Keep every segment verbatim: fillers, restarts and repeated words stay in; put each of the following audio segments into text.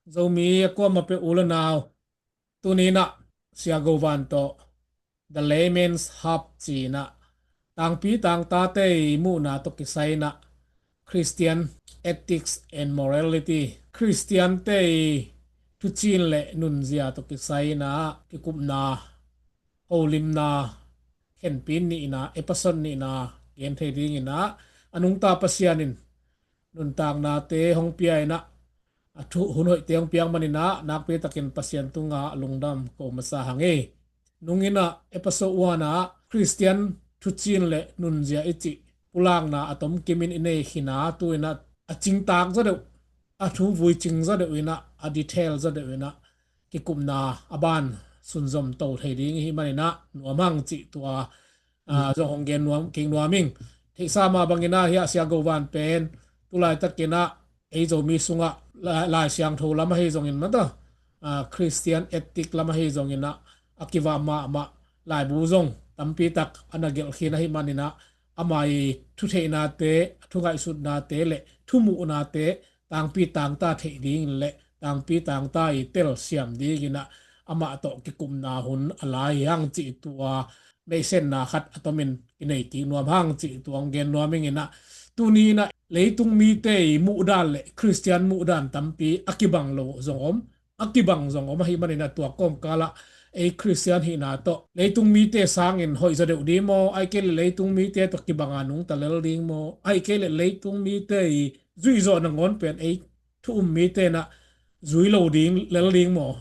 Zomi a kuamah peuh u le nau, tuni-in ah Sia Go Van tawh The Layman's Hub ci-in ah tangpi tangtate i muhna tawh kisai-in ah Christian Ethics and Morality, Khristiante i thucin le nunzia tawh kisai-in ah kikupna, holimna, khenpi nihna, episode nihna gen thei dingin ah a nungta Pasian in nuntaknate hong pia-in ah, a thu hun hoihte hong piak manin ah nakpi takin Pasian tungah lungdam ko masa hang hi. Nungin ah episode one ah Khristian thucin le nunzia i cih pulakna a tomkimin i nei khin a, tu-in ah a cingtak zaw deuh, a thu vui cing zaw deuh in ah, a detail zaw deuh in ah kikupna a ban sunzom to thei ding i hih manin ah nuam hang cih tua, aa, zong hong gen nuam, kik nuam ing. Theihsa mah bangin ah hiah Sia Go Van pen tu laitakin ah ei Zomi sungah Lai, Lai Siangtho lam ahi zongin mata, aa, Christian ethic lam ahi zongin ah a kivah mahmah laibu zong tampi tak a na gelh khin ahih manin ah ama i thutheihnate, thungaihsutnate le thumuhnate tangpi tangta theih dingin le tangpi tangta i telsiam dingin ah amah tawh kikupna hun a lai hi hang cih tua neihsiatna khat a tomin i nei kik nuam hang cih tua hong gen nuam ing in ah, tuni-in ah leitung mite i muhdan le Khristian muhdan tampi a kibang lo zong om, a kibang zong om ahih manin ah tua kawmkal ah ei Khristian hihna tawh leitung mite sangin hoih zaw deuh ding maw, ahih kei leh leitung mite tawh kibang a nungta lel ding maw, ahih kei leh leitung mite i zuih zawh nangawn pen ei thu um mite in ah zui lo ding, lel ding maw,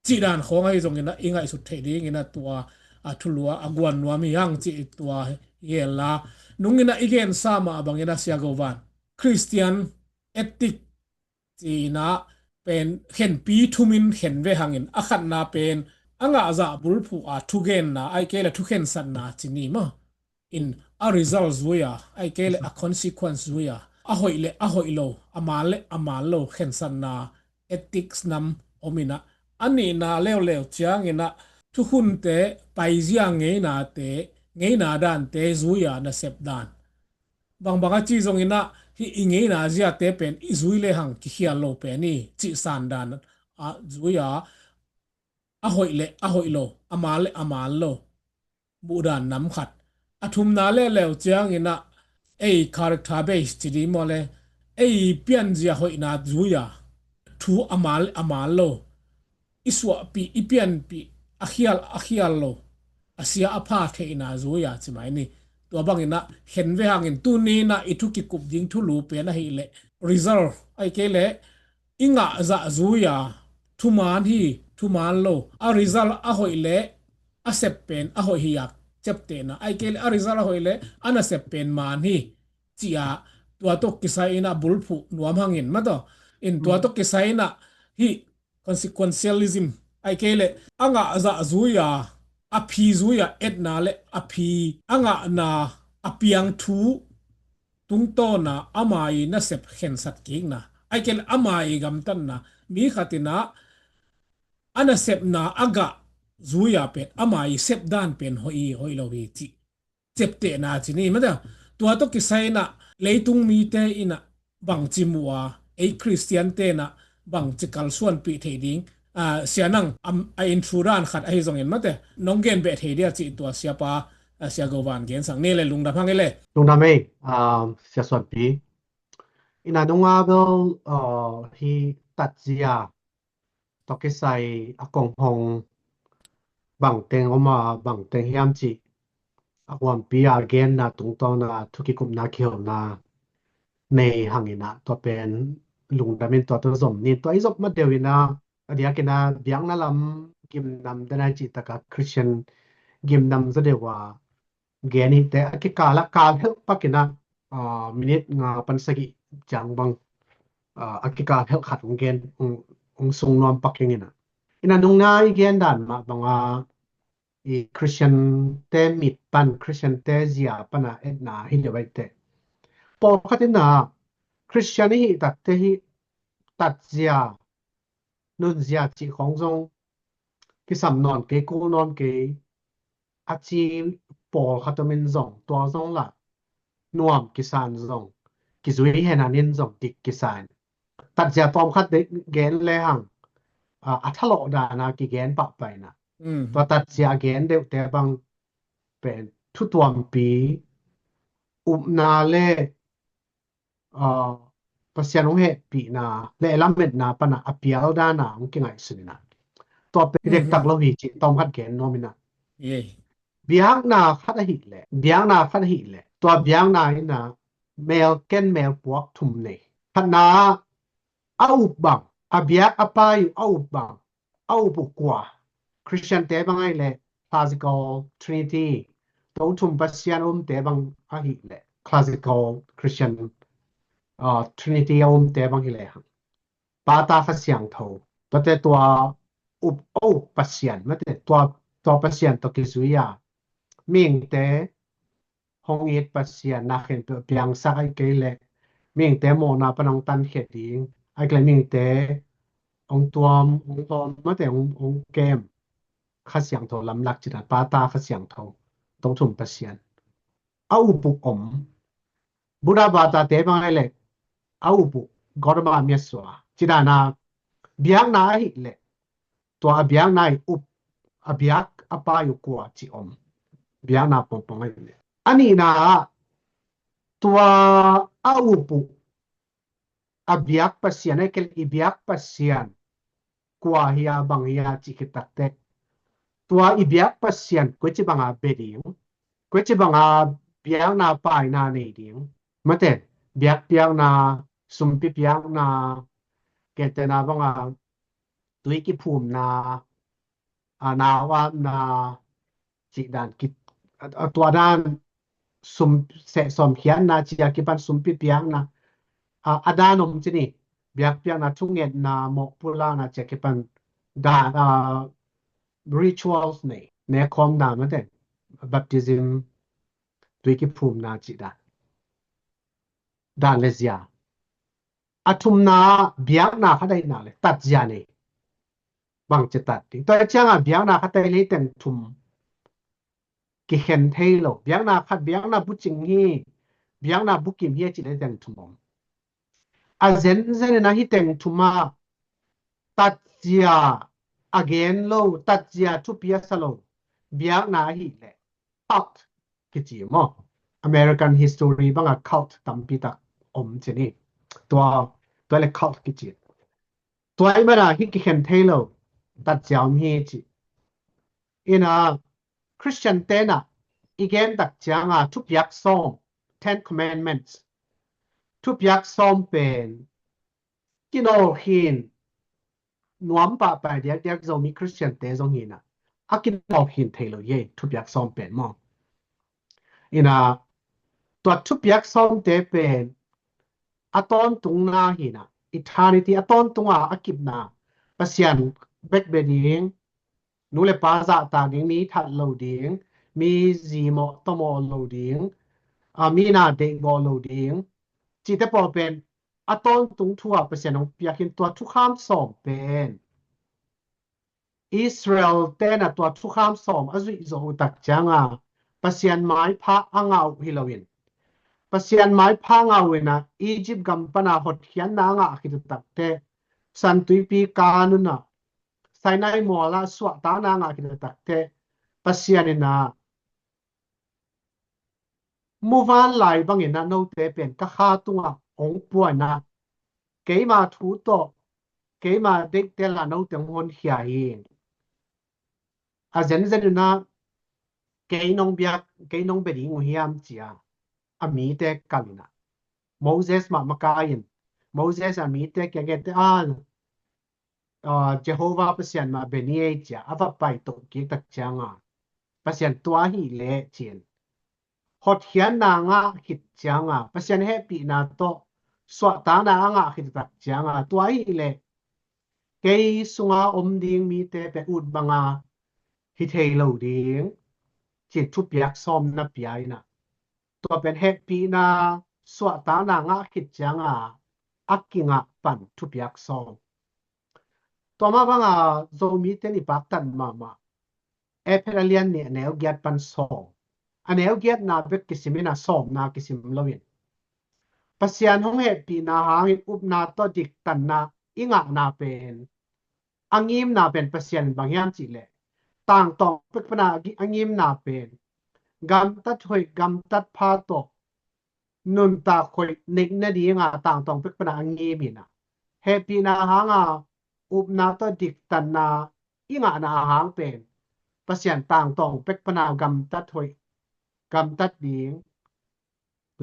cih dan khawng ahi zongin ah i ngaihsut theih dingin ah tua a thulu ah a guan nuam hi hang cih tua hi hen la. Nungin ah i gensa mah bangin ah Sia Go Van, Christian ethic ci-in ah pen khenpi thumin khen ve hangin, a khatna pen a ngahzah bulphuh a thugenna, ahih kei leh thukhensatna ci ni maw, in a result zui-a, ahih kei leh a consequence zui-a, a hoih le a hoih lo, a man le a man lo khensatna ethics nam om in ah, a nihna leuleu ciangin ah thukhunte paizia ngeinate, ngeina dante zui-a nasep dan, bangbang a ci zongin ah hih i ngeina ziate pen i zui lehang kikhial lo pen hi cih san dan ah zui-a, a hoih le a hoih lo, a man le a man lo muhdan nam khat. A thumna leuleu ciangin ah ei character base ci ding maw le, ei pianzia hoihna zui-a thu a man le a man lo i suahpih, i pianpih, a khial a khial lo, a sia a pha theihna zui-a ci mai ni. Tua bangin ah khen ve hangin tuni-in ah i thu kikup ding thulu pen ahih leh result, ahih kei leh i ngahzah zui-a thuman hi, thuman lo, a result a hoih leh a sep pen a hoih hi-a ciaptehna, ahih kei leh a result a hoih leh a nasep pen man hi ci-a, tua tawh kisai-in ah bulphuh nuam hangin mataw, in tua tawh kisai-in ah hih consequentialism, ahih kei leh a ngahzah zui-a, a phi zui-a etna le a phi a ngahna, a piang thu tungtawna ama i nasep khensat kikna, ahih kei leh ama i gamtatna, mi khat in ah a nasepna a gah zui-a pen ama i sepdan pen hoih hi, hoih lo hi cih ciaptehna ci ni mataw. Tua tawh kisai-in ah leitung mite in ah bangci muh a, ei Khristiante in ah bangci kalsuanpih thei ding, aa, Sia nang a inthu dan khat ahi zongin mataw, nong gen beh thei dia cih tua siapa, aa, Sia Go Van gensak ni le, lungdam hang ei le. Lungdam ei, aa, Sia Suanpi. In ah nunga bel, aa, hih tatzia tawh kisai a kong hong bangteng om a, bangteng hiam cih a huampi a genna tungtawna thu kikupna kiholna nei hangin ah tua pen lungdam in tua tawh zom ni. Tua i zom ma deuh in ah a diakin ah biakna lam gimnam den a i cih tak a Christian gimnam zaw deuh a gen hi teh, a kikal a kal helh pakin ah, aa, minute nga pan sagih ciang bang, aa, a kikal helh khat hong gen, hong, hong sung nuam pak ing in ah. In ah nungna i gen dan mah bang a i Christian te mit pan, Christian te zia pan a etna hi deuh a i teh. Pawlkhat in ah Christian i hih takteh hih tatzia, nunzia cih khawng zong kisam nawn kei, kul nawn kei a ci pawlkhat om in zong, tua zong lah nuam kisa in zong, kizui hen a nin zong dik kisa in. tatzia tawmkhat gen le hang, a, a thalawh dana kigen pahpah ina. Tua tatzia a gen deuhte bang pen thutuampi, upna le, a, Pasian hong hehpihna le lametna pana a pial dana hong kingaihsun ina. Tua pen dektak lo hi ci tawmkhat gen nuam ina. Biakna khat ahih leh, biakna khat ahih leh, tua biakna ina mel ken mel puak thum nei. Khatna, a up bang, a biak a pai uh a up bang, a up uh kua. Christian te bang ahih leh classical Trinity, tong thum Pasian a umte bang ahih leh classical Christian, uh, Trinity a umte bang hi lehang, Pa, Ta, Kha Siangtho. Tuate tua up, a up Pasian, mate, tua, tua Pasian tawh kizui a, mihingte hong it Pasian, na khen piangsak ahih kei leh mihingte mawhna pan hong tankhia ding, ahih kei leh mihingte hong tuam, hong tuam, mate, hong, hong kem. Kha Siangtho lamlak cina, Pa, Ta, Kha Siangtho, tong thum Pasian. A up uh om. Buddha bata te bang ahih leh a up uh Gautama miasua. Ci dana biakna ahih leh tua a biakna i up, a biak a pai uh kua ci om. Biakna pongpong ahih leh. A nihna ah tua a up uh a biak Pasian, ahih kei leh i biak Pasian kua hi a, bang hi a cih khit takteh, tua i biak Pasian koici banga bia ding, koici banga biakna paina nei ding, mate, biakpiakna, sumpi piakna, gentehna banga tui kiphumna, a, nau apna, cih dan ki, a, a, tua dan sum, seh sawm khiatna ci a kipan sumpi piakna, a, a dan om ci ni, biakpiakna, thungetna, mawhpulakna ci a kipan dan, a, rituals nei, nekhawmna, mate, baptism, tui kiphumna cih dan. Dan le zia. A thumna biakna khat ahihna le tatzia nei. Bangci tat ding. Tua cianga biakna khat ahih leh teng thum kikhen thei lo. Biakna khat, biakna bucing hi, biakna bukim hi a cih leh teng thum om. A zenzen ina hih teng thum ah tatzia a gen lo, tatzia thupi a sa lo biakna ahih leh cult kici maw? American history banga cult tampi tak om ci ni. Tua, tua le cult kici. Tua i mana hi kikhen thei lo tatzia om hi ci. Ina Christian tena i gen tak cianga thupiak sawm, Ten Commandments, thupiak sawm pen kinawlkhin nuam pahpah diakdiak Zomi Christian te zong hi ina, a kinawlkhin thei lo hi ei, thupiak sawm pen maw? Ina tua thupiak sawmte pen a tawntungna hi ina, eternity a tawntunga a kipna, Pasian bek bia ding, nu le pa zahtak ding, mi that lo ding, mi zi mawh tawmawh lo ding, a, mi na deihgawh lo ding, cihte pawl pen a tawntung thu ah Pasian hong piak in tua thukham sawm pen Israel tena tua thukham sawm a zuih zawh uh tak cianga Pasian maipha a ngah uh hi loin, Pasian maipha ngah uh ina Egypt gam pana hotkhiatna a ngah khit uh takteh, Santuipi kan una Sinai muala suahtakna a ngah khit uh takteh, Pasian ina muvanlai bangin a note pen ka kha tungah hong pua ina, keima thu tawh, keima deihte lah note hong honkhia hi. A zenzen ina kei nong biak, kei nong bia ding uh hiam cia a mite kal ina, Moses mah makai in, Moses a mite kiangete a, a, Jehovah Pasian mah bia ni ei cia a va paito kik tak cianga Pasian tua hi leh cin hotkhiatna ngah khit cianga Pasian hehpihna tawh suahtakna a ngah khit tak cianga tua hi leh kei sunga om ding mite pen ut banga hi thei lo ding cin thupiak sawm na pia ina, tua pen hehpihna suahtakna ngah khit cianga a kingah pan thupiak sawm. Tua mah banga Zomite ni paktat mahmah Efesa a lian nih a neu giat pan sawm. A neu giatna bek kisim ina sawmna kisim loin Pasian hong hehpihna hangin upna tawh diktatna i ngahna pen, a ngimna pen Pasian in bang hiam cih leh, tangtawng pek pana a ngimna pen gamtat hoih gamtat pha tawh nuntak hoih neih nadinga tangtawng pek pana a ngim hi na. Hehpihna hanga upna tawh diktatna i ngahna a hang pen Pasian tangtawng pek pana gamtat hoih gamtat ding,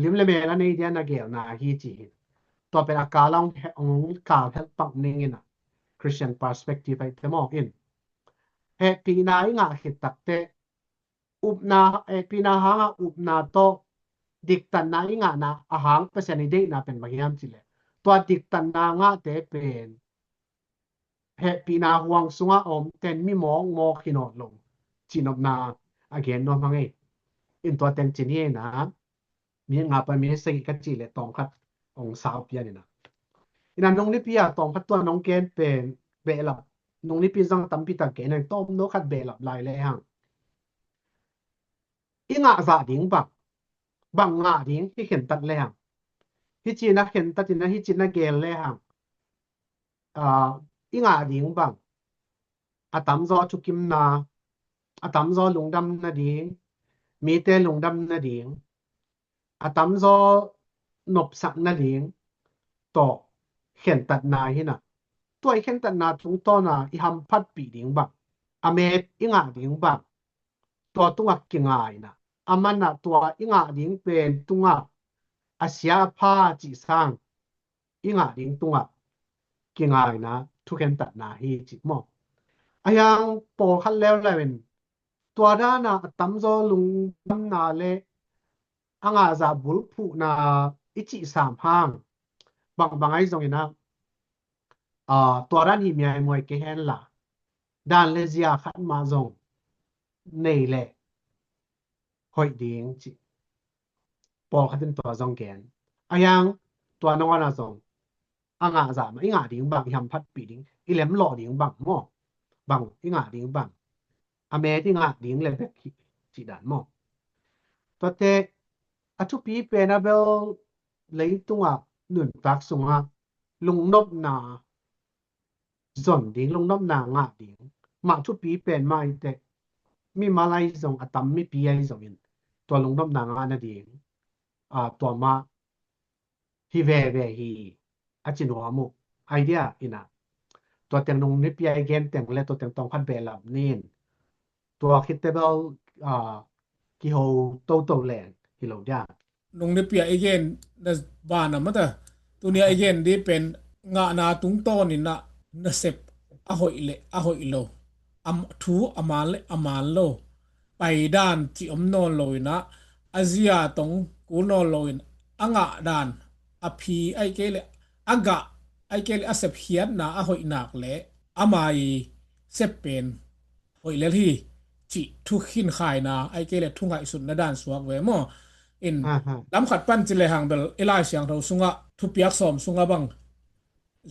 lim le mel a nei dia na gelna hi ci hi. Tua pen a kal hong he-, hong kal helh pak ning in a, Christian perspective ahi te maw in. Hehpihna i ngah khit takte, upna, hehpihna hanga upna tawh diktatna i ngahna a hang Pasian i deihna pen bang hiam cih leh, tua diktatna ngahte pen hehpihna huang sunga om ten mi mawkmawk hi nawn lo, cihnopna a gen nuam hang ei. In tua teng ci ni ei na, minit nga pan minit sagih ka cih leh tawmkhat hong sau pian in a. In a nung nipi a tawmkhat tua nong gen pen behlap, nung nipi zang tampi tak gen in, tawm no khat behlap lai le hang. I ngah zah ding bang, bang ngah ding hi khentat le hang. Hi cihna khentat in a, hi cihna gel le hang. Aa, i ngah ding bang, a tamzaw thukimna, a tamzaw lungdam nading, mite lungdam nading, a tamzaw nopsak nading tawh khentatna hi na. Tua i khentatna tungtawna i hamphatpih ding bang, a met i ngah ding bang, tua tungah kingaina. A mana tua i ngah ding pen tungah a sia a pha cih sang i ngah ding tungah kingaina thukhentatna hi cih maw. A hiang pawlkhat leuleu in tua dana a tamzaw lungdamna le a ngahzah bulphuhna i cih sam hang bangbang ahi zongin a, aa, tua dan hi miaimuai kei henla, dan le zia khat mah zong nei le hoih ding cih pawlkhat in tua zong gen. A hiang tua nangawn a zong a ngahzah mah i ngah ding bang, i hamphatpih ding, i lemlawh ding bang maw, bang i ngah ding bang, a met i ngah ding le bek hi cih dan maw. Tuate a thupi pen a bel leitungah nuntak sungah lungnopna zon ding, lungnopna ngah ding mah thupi pen mah hi teh, mimal ahi zong, a tam mipi ahi zongin tua lungnopna ngah nading, aa, tua mah hi veve hi a ci nuam uh. Idea in a, tua teng nung nipi a i gen teng le tua teng tawmkhat behlap ning. Tua khit teh bel, aa, kiho toto leng hi lo dia. Nung nipi a i gen na bana mata, tuni a i gen di pen ngahna tungtawn in a nasep a hoih le a hoih lo, am, thu a man le a man lo, paidan cih om nawn lo in a, a zia tong kul nawn lo in, a ngahdan, a phi ahi kei le a gah ahi kei le a sepkhiatna a hoih nak le ama i sep pen hoih lel hi cih thu khinkhaina ahi kei le thu ngaihsutna dan suak ve maw. In, aha, lam khat pan ci le hang bel i Lai Siangtho sungah thupiak sawm sungah bang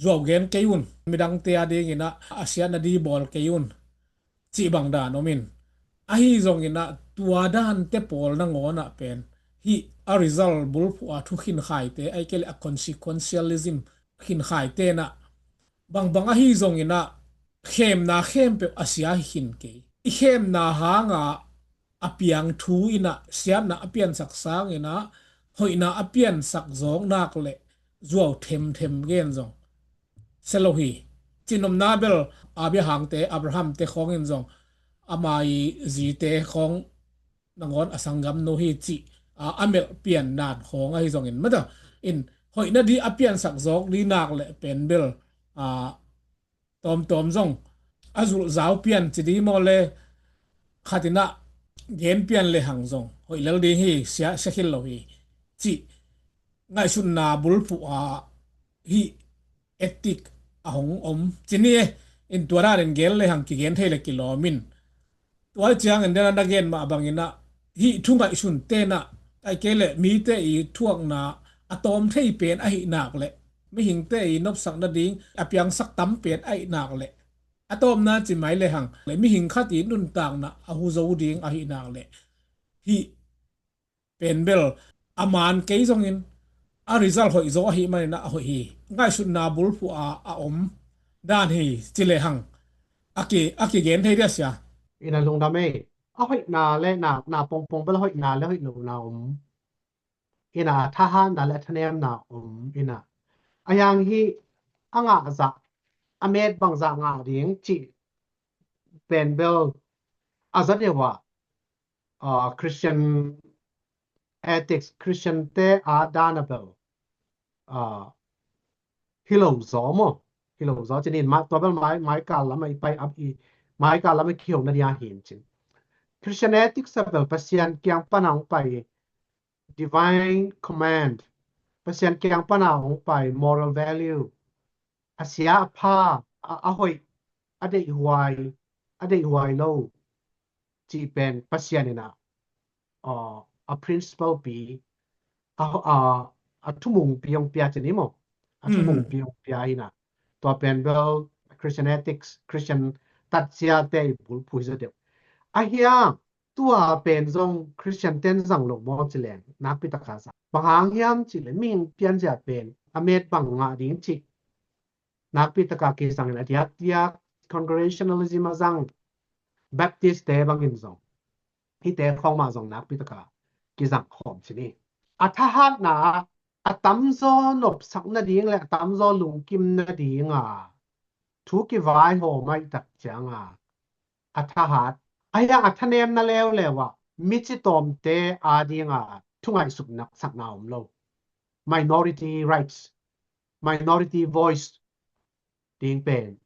zuau gen kei un, midangte a dingin a, a siatna di bawl kei un cih bang dan om in. Ahi zongin a, tua dante pawl nangawn ah pen hih a result bulphuh a thu khinkhaite ahi kei le a consequentialism khinkhaite in a, bangbang ahi zongin a, khemna khempeuh a sia hi khin kei. I khemna hanga a piang thu in a, siatna a piansak sangin a, hoihna a piansak zawk nak le zuau themthem gen zong sia lo hi. Cihnopna bel Abraham te, Abraham te khawng in zong, ama i zite khawng nangawn a sanggamnu hi cih a, a melh pian nan khawng ahi zongin mata, in hoihna di a piansak zawk di nak le pen bel, a, tawmtawm zong a zulhzau pian ci di maw le, khat in a gen pian le hang zong hoih lel ding hi, sia, sia khil lo hi cih ngaihsutna bulphuh a hih ethic a hong om ci ni e. In tua danin gen le hang kigen thei le kilawm in. Tua ciangin den a na gen mah bangin a, hih thu ngaihsunte in a, ahi kei le mite i thuakna a tawm thei pen ahih nak le, mihingte i nopsak nading a piangsak tam pen ahih nak le, a tawmna ci mai le hang le mihing khat i nuntakna a hu zo ding ahih nak le, hih pen bel a man kei zongin, a result hoih zaw ahih manin a hoih hi. Ngaihsutna bulphuh a a om dan hi ci lehang a ki a kigen thei dia sia. Ina lungdam ei. A hoihna le na na pongpong bel a hoihna le hoih lohna om. Ina a thahatna le a thanemna om ina. A yang hi a ngah zah a met bang zah ngah ding cih pen bel a za deuh ah, ah, Christian ethics, Christian te a dan a bel, ah, hi lo zaw maw, hi lo zaw cin in ma tua bel mai mai kal lam a i pai ap i mai kal lam a kihona dia hin cin. Christian ethics a bel Pasian kiang pan a hong pai divine command, Pasian kiang pan a hong pai moral value, a sia a pha, a, a hoih, a deihhuai, a deihhuai lo cih pen Pasian ina, uh, a principle pi, a, a, a thumung pi hong pia cin hi maw. A thumung pi hong pia ina. Tua pen bel Christian ethics, Christian tatsia te i bulphuh hi zaw deuh. A hiang tua pen zong Christian ten zang lo maw ci leng nakpi taka zang. Bang hang hiam ci leng mihing pianzia pen a met bang ngah ding ci. Nakpi taka kizang in a diakdiak congregationalism a zang Baptist te bangin zong. Hite khong mah zong nakpi taka kizang khawm ci ni. A thahatna a tamzaw nopsak nading le a tamzaw lungkim nading a thu kivaihawm a i tak ciang a a thahat, a hiang a thanemna leuleu ah mi citawmte a ding a thu ngaihsutna sakna om lo. Minority rights, minority voice ding pen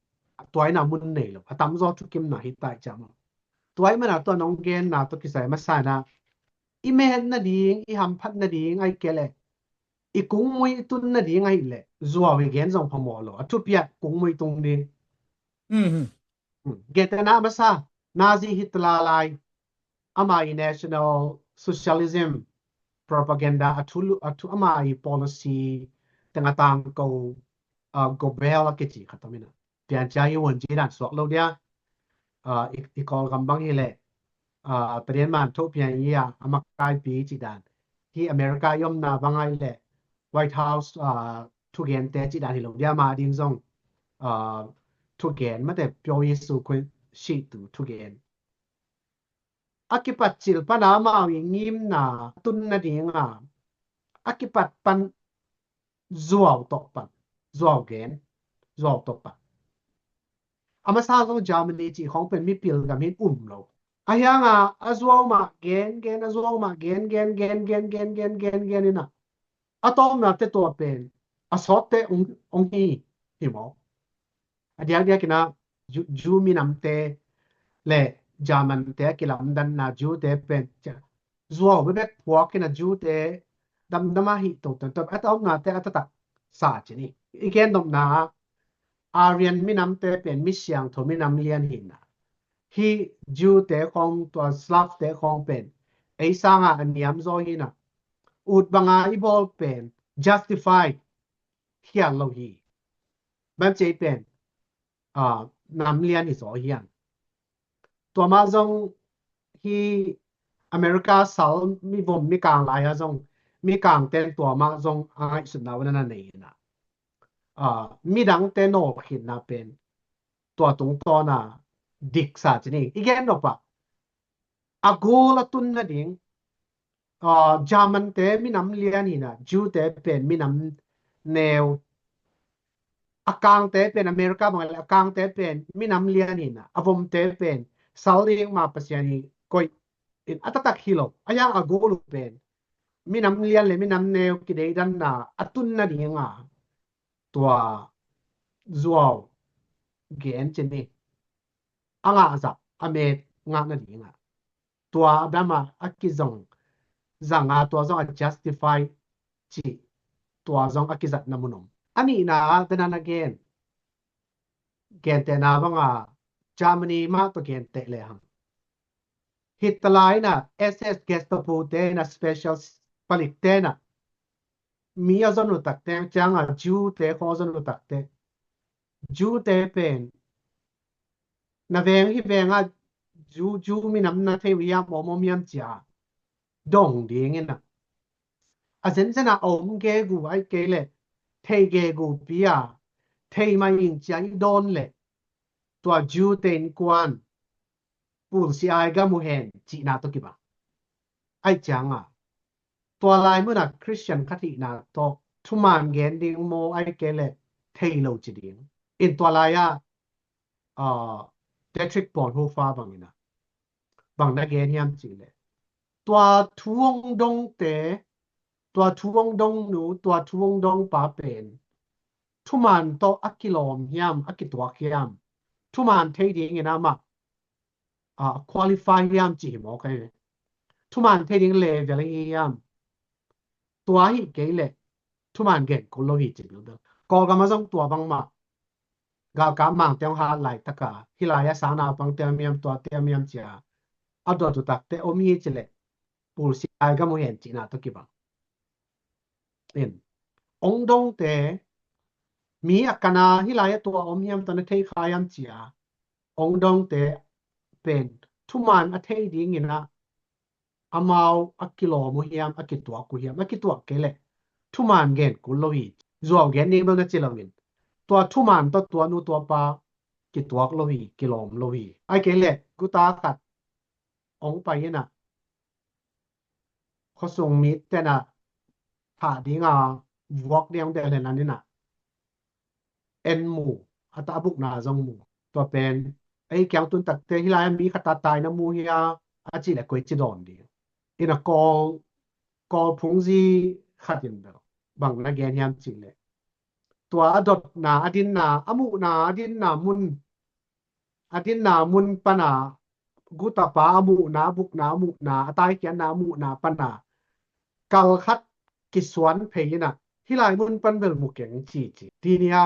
tua ina mun nei lo. A tamzaw thukimna hi tai ciang lo. Tua i mana tua nong genna tua kisai masa ina i met nading, i hamphat nading, ai kele i kungmui i tun nading ahih leh zuau i gen zong phamawh lo. A thupiak kungmui tung ding. Gentehna a masa, Nazi Hitler lai ama i National Socialism propaganda a thu, a thu ama i policy teng a tangko, uh, Goebbels a kici khat om ina. Piancia i uan ci dan suak lo dia, uh, i, i Kawlgam bang hi leh, uh, Padian man tho pian i a, a makaipi ci dan. Hi America i omna bang ai leh White House, uh, thugente ci dan hi lo dia ma ding zong, uh, thugen mate pyo Yesu Khrist situ thugen. A kipat cil pan a amau i ngimna tun nading a a kipat pan zuau tawh pan, zuau gen, zuau tawh pan. A masa zong Germany cih khong pen mipil gam hin um lo. A hiang a a zuau mah gen gen, a zuau mah gen gen gen gen gen gen gen gen ina a tawpna te tua pen a sawtte ong, ong hi, hi maw? A diakdiak ina Jew, Jew minamte le German te a kilamdanna Jew te pen zuau bebek phuak ina Jew te damdam a hi to to to a tawpna te a taktak sa ci ni. I gen nopna Aryan minamte pen mi siangtho minam lian hi ina. Hi Jew te khong tua Slav te khong pen ei sanga a niam zaw hi ina. Ut banga i bawl pen justify hial lo hi. Ban cei pen, ah, nam lian hi zaw hiang. Tua mah zong hi America sal mi vom mi kang lai a zong mi kang ten tua mah zong a ngaihsutna un a na nei ina. Ah, midangte nawlkhinna pen tua tungtawna diksa ci ni. I gen nop ah a gol a tun nading, ah, German te minam lian hi ina, Jew te pen minam neu. A kangte pen America bang le a kangte pen minam lian hi ina, a vomte pen sal ding ma Pasian hi koih in a taktak hi lo. A hiang a gol uh pen minam lian le minam neu kideidanna a tun nading a tua zuau gen ci ni. A ngah zah a met ngah nading a tua a bama a kizong zanga tua zong a justify ci tua zong a kizatna mun om. A nihna a then again gentehna banga Germany mah tua genteh lehang Hitler ina S S Gestapo te ina special palik te ina mi a zon uh takte cianga Jew te khong a zon uh takte Jew te pen na veng hi venga Jew, Jew minam na thei uh hiam om om hiam cia dong ding ina. a zenzen a a om gegu ai kei leh thei gegu pi a thei mai in cia i dawn leh tua Jew te innkuan pulsi ai gam uh hen cihna tawh kibang. Ai cianga tua lai muna Christian khat hihna tawh thuman gen ding maw ai kei leh thei lo ci ding. In tua lai-ah uh, Dietrich Bonhoeffer bangina bang na gen hiam cih leh tua thu hong dongte, tua thu hong dongnu, tua thu hong dongpa pen thuman tawh a kilawm hiam, a kituak hiam, thuman thei dingin amah a qualify hiam cih hi mawk ahi. Thuman thei ding level hi hiam, tua hi kei leh thuman gen kul lo hi ci bilbel. Kawlgam a zong tua bangmah galkap mangte hong hat laitaka hih lai-ah sang naupangte a miam tuate a miam cia a dot uh takte om hi ci leh pulsi ai gam uh hen cihna tawh kibang. In ong dongte mi a kana hih lai-ah tua om hiam, tua na thei kha hiam cia ong dongte pen thuman a thei dingin ah amau a kilawm uh hiam, a kituak uh hiam, a kituak kei leh thuman gen kul lo hi. Zuau gen ding bel na ci loin tua thuman tawh tua nu tua pa kituak lo hi, kilawm lo hi. Ai kei leh guta khat ong pai inah khuasung mi tenah thah dinga vuak ding ong delh hen an inah en mu, a ta a bukna zong mu. Tua pen ei kiang tun takte hih lai-ah mi khat a tai na mu hi a, a cih leh koi ci dawn ding. Inah Kawl, Kawl phungzi khat in bel bang na gen hiam cih leh tua a dotna, a dinna, a muhna, a dinna mun, a dinna mun pana gutapa a muhna, a bukna, a muhna, a taikhiatna, a muhna pana kal khat kisuan phei inah hih lai mun pan bel mu keng ci ci. Dinia,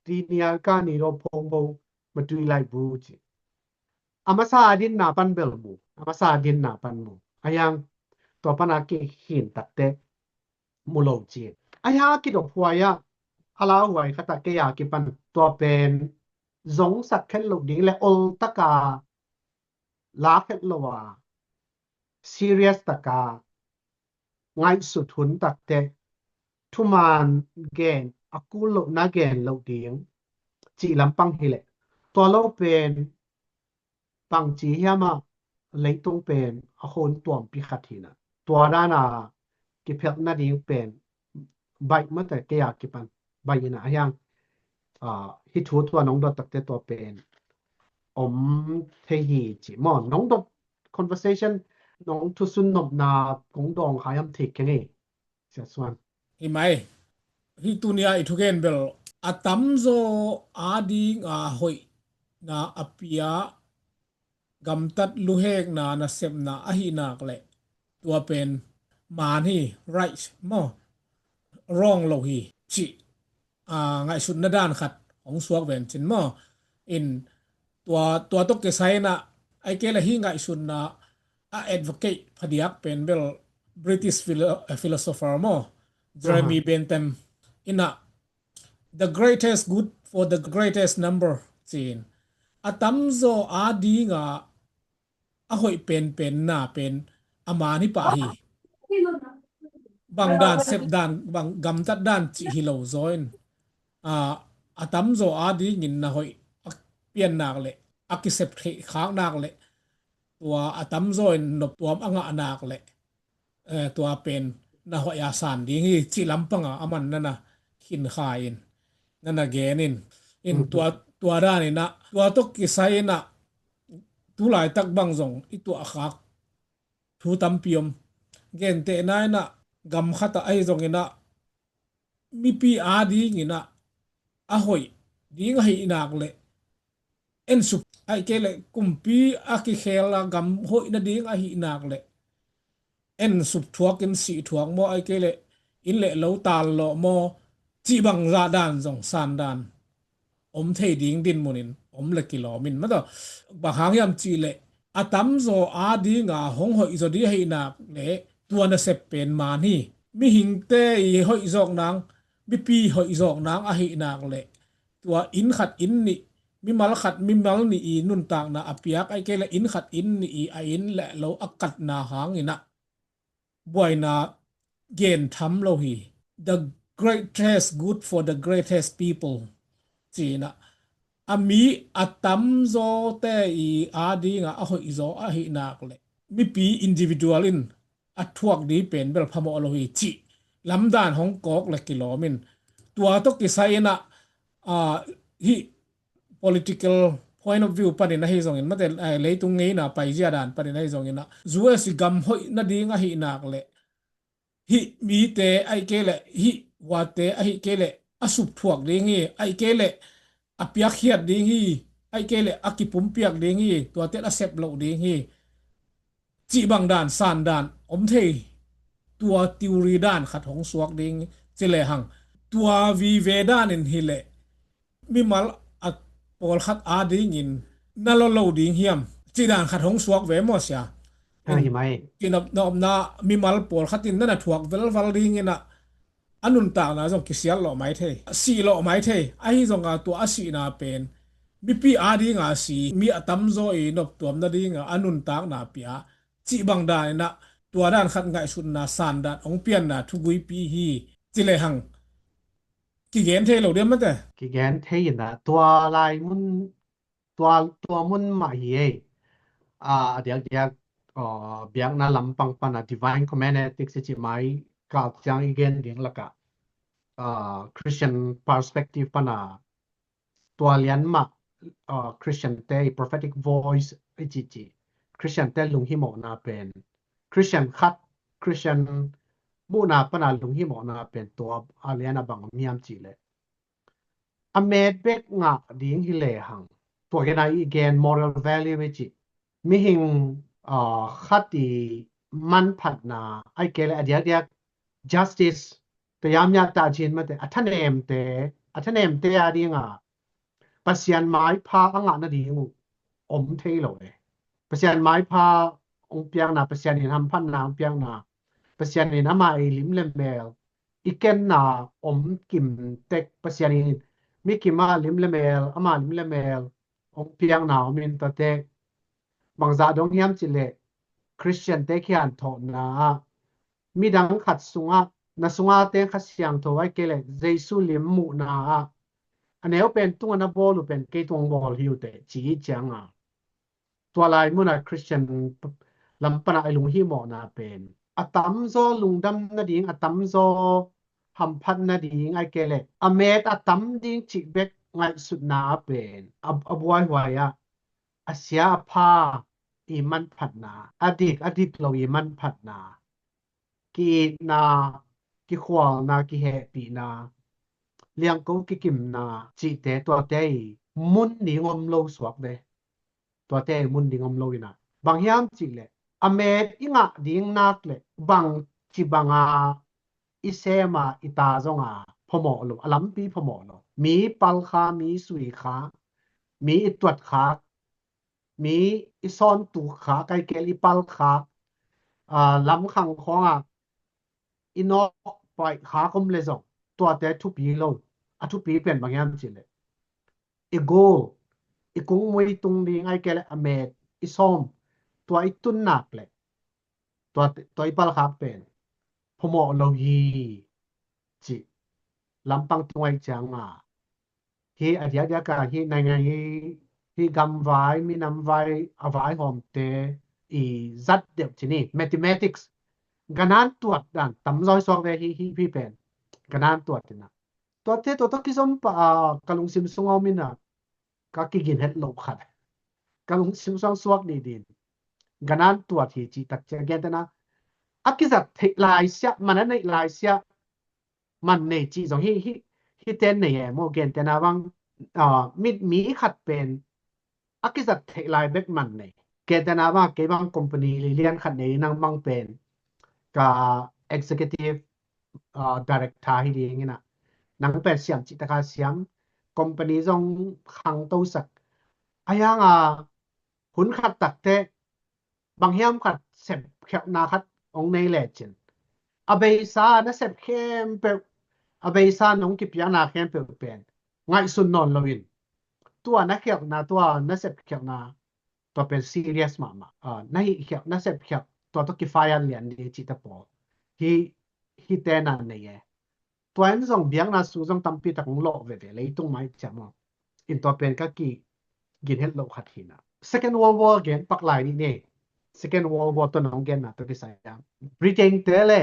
dinia ka ni lo phongbo matui lai bu ci. A masa a dinna pan bel mu, a masa a dinna pan mu. A hiang tua pana kikhin takte mu lo ci. A hiang a kidop huai ah a lauhuai khat ah kei a kipan tua pen zongsak khet loh ding le oltaka la khet lo a serious taka ngaihsut hun takte thuman gen a kul lohna gen loh ding cih lampang hileh tua lo pen bangci hiamah leitung pen a hon tuampi khat hinah tua dana kiphelh nading pen baih mate kei a kipan baih inah a hiang hih thu tua nong dot takte tua pen om thei hi ci maw? Nong dot conversation nong thusun nopna kong dawng kha hiam thei keng ei. Sia Suan. Hi mai. Hih tunia i thugen bel a tamzaw a dinga hoihna a pia gamtat luhekna nasepna ahi nak leh tua pen man hi, right maw, wrong lo hi cih a ngaihsutna dan khat hong suak ven cin maw? In tua, tua tawh kisai inah ai kei le hih ngaihsutna a advocate phadiak pen bel British philo-, philosopher maw, Jeremy Aha. Bentham inah the greatest good for the greatest number cin a tamzaw a dinga a hoih penpenna pen a man hi pah hi. Bang dan sep dan, bang gamtat dan cih hi lo zaw in a, a tamzaw a dingin na hoih a pian nak leh a kisep theih khak nak leh tua a tamzaw in noptuam a ngah nak leh eh, tua pen na hoih a san ding hi cih lampanga a man nana khin kha in nana gen in in tua, tua dan inah tua tawh kisai inah tulaitak bang zong i tuah khak thu tampi om. Gentehna inah gam khatah ahi zong inah mipi a ding inah a hoih ding ahi nak leh en sup ai kei leh kumpi a kikhel a gam hoih nading ahi nak leh en sup thuak in sih thuak maw ai kei leh inn le lo tal lawh maw cih bangzah dan zong san dan om thei ding dinmun in om le kilawm in mataw bang hang hiam cih leh a tamzaw a dinga hong hoih zaw ding ahi nak leh tua nasep pen man hi. Mihingte i hoih zawk nang, mipi hoih zawk nang ahi nak leh tua inn khat inn nih, mimal khat mimal nih i nuntakna a piak ai kei le inn khat inn nih i a inn le lo a katna hang inah buaina gen tham lo hi. The greatest good for the greatest people. Ci-in ah, a mi a tamzawte i adingah a hoihzaw ahih nak leh mipi individual in a thuak ding pen bel phamawh lo hi cih lamdan hong kawk le kilawm in, tua tawh kisai in ah, ah, hih political point of view panin ahi zongin, mate, ah, leitung ngeina paizia dan panin ahi zongin ah, U S i gam hoih nading ahih nak leh hih mite ahih kei leh, hih huate ahih kei leh a supthuak ding hi, ahih kei leh a piakkhiat ding hi, ahih kei leh a kipumpiak ding hi, tuate a sep loh ding hi, cih bang dan, san dan om thei. Tua theory dan khat hong suak ding ci lehang, tua vive dan in hileh mimal a pawlkhat adingin na lo lo ding hiam, cih dan khat hong suak ve maw sia? A, hi mai. Cih na, na omna mimal pawlkhat in na na thuak velval dingin ah, a nuntakna zong kisiat lawh mai thei, a sih lawh mai thei. Ahi zongah tua a sihna pen mipi adinga si, mi a tamzaw i noptuam nadinga a nuntakna pia, cih bang dan in ah, tua dan khat ngaihsutna, san dan hong pianna thuguipi hi ci lehang kigen thei lo diam, mate? Kigen thei in ah, tua lai mun, tua, tua mun mah hi ei. A, a diakdiak, a, biakna lampang pana divine command ethics i cih mai kal ciang i gen ding lakah, a, Christian perspective pana tua lian mah, a, Christian te i prophetic voice i cih cih, Christian te lunghimawhna pen, Christian khat, Christian muhna pana lunghimawhna pen tua a lian a bang om hiam cih leh, a met bek ngah ding hi lehang, tua gen a i gen moral value i cih, mihing, a, khat i manphatna, ahih kei leh a diakdiak justice, ka yamya ta cin, mate, a thanemte, a thanemte adinga Pasian maipha a ngah nading uh om thei lo le. Pasian maipha hong piakna, Pasian in hamphatna hong piakna, Pasian in ama i lim le mel, i kenna om kim tek, Pasian in mi kim a lim le mel, ama lim le mel hong piakna om in, tate bangzah dong hiam cih leh, Christian te khian thawhna ah, midang khat sungah, na sunga teng Kha Siangtho ahih kei leh Jesu lim muhna ah, a neu pen tunga na bawl uh pen kei tung bawl hi uh teh, ci hi cianga, tua lai muna Christian lam pana a lunghimawhna pen, a tamzaw lungdam nading, a tamzaw hamphat nading ahih kei leh a met a tam ding cih bek ngaihsutna pen a, a buaihuai ah, a sia a pha i manphatna, a dik a dik lo i manphatna, ki-itna, kikhualna, kihehpihna, liangko kikimna cihte, tuate i mun ding om lo suak ve. Tuate i mun ding om lo in ah, bang hiam cih leh, a met i ngah ding nak leh bangci banga i sema i ta zonga phamawh lo, a lampi phamawh lo. Mi pal kha, mi sui kha, mi i tuat kha, mi i sawn tuk kha, ahih kei leh i pal kha, a, lamkhang khawngah i nawk paih kha om le zong, tuate thupi lo. A thupi pen bang hiam cih leh, i gul, i kungmui tung ding ahih kei leh a met i sawm, tua i tun nak leh, tua, tua i pal khak pen phamawh lo hi, cih lampang tung ahih cianga, hih a diakdiak a, hih naingan, hih, hih gamvai, minamvai, a vaihawmte i zat deuh ci ni, mathematics, ganan tuat dan tamzaw i suak ve, hih, hih, hih pen ganan tuat in ah. Tuate, tua tawh kizom pah a, ka lungsim sungah om in ah, ka kigin het loh khat, ka lungsim sungah suak dih din. Ganan tuat hi cih tak ciang, gentehna, a kizat theih lai siah, man a neih lai siah, man nei cih zong hi, hi, hihte nei e maw, gentehna bang, a, mi, mi khat pen a kizat theih lai bek man nei. Gentehna bang, kei bang company li lian khat nei, nang bang pen ka executive, a, director hi ding in ah, nang pen siam cih taka siam, company zong khangtosak. A hiang a, hun khat takte bang hiam khat sepkhialhna khat hong nei lecin, a beisa na sep khempeuh, a beisa nong kipiakna khempeuh pen ngaihsun nawn loin, tua na khialhna, tua na sepkhialhna, tua pen serious mahmah. A, na hih khialh, na sep khialh, tua tawh kifire lian ni cih ta pawl. Hih, hihte na nei e. Tua in zong biakna sung zong tampi tak hong lawh veve leitung mah i ciam aw. In tua pen ka ki ginhet loh khat hi na. Second World War gen pak lai ni ne. Second World War tawh nong genna tawh kisai a, Britain te le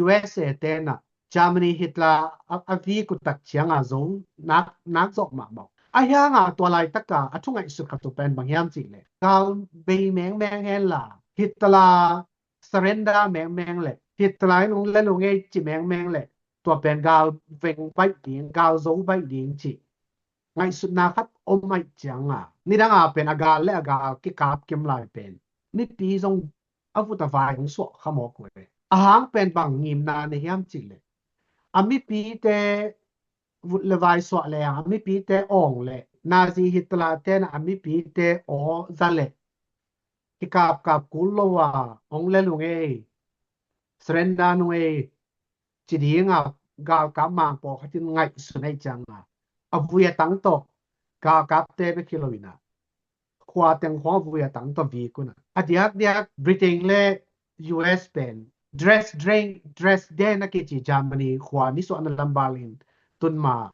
U S A te na Germany Hitler a, a vik uh tak cianga zo nak nak zawh mahmah. A hianga tua laitaka a thu ngaihsut khat uh pen bang hiam cih leh, gal bei mengmeng hen la, Hitler surrender mengmeng le, Hitler in hong lel uh ngei ci mengmeng le, tua pen gal veng baih ding, gal zo baih ding ci ngaihsutna khat om aih cianga, nidanga pen a gal le a gal kikap kim lai pen mipi zong a vut a vai hong suah kha mawk uh e. A hang pen bang ngimna nei hiam cih leh, a mipite vut le vai suah le a mipite awng le, Nazi Hitler te na a mipite aw za le, kikapkap kul lo a hong lel uh ngei, surrender nung ei ci dinga galkap mang pawlkhat in ngaihsun aih cianga, a vui a tang tawh galkapte bek hi lo ina, khua teng khawng a vui a tang tawh vik una. A diakdiak Britain le U S pen Dresden, Dresden a kici Germany khua nisuahna lambalin tunma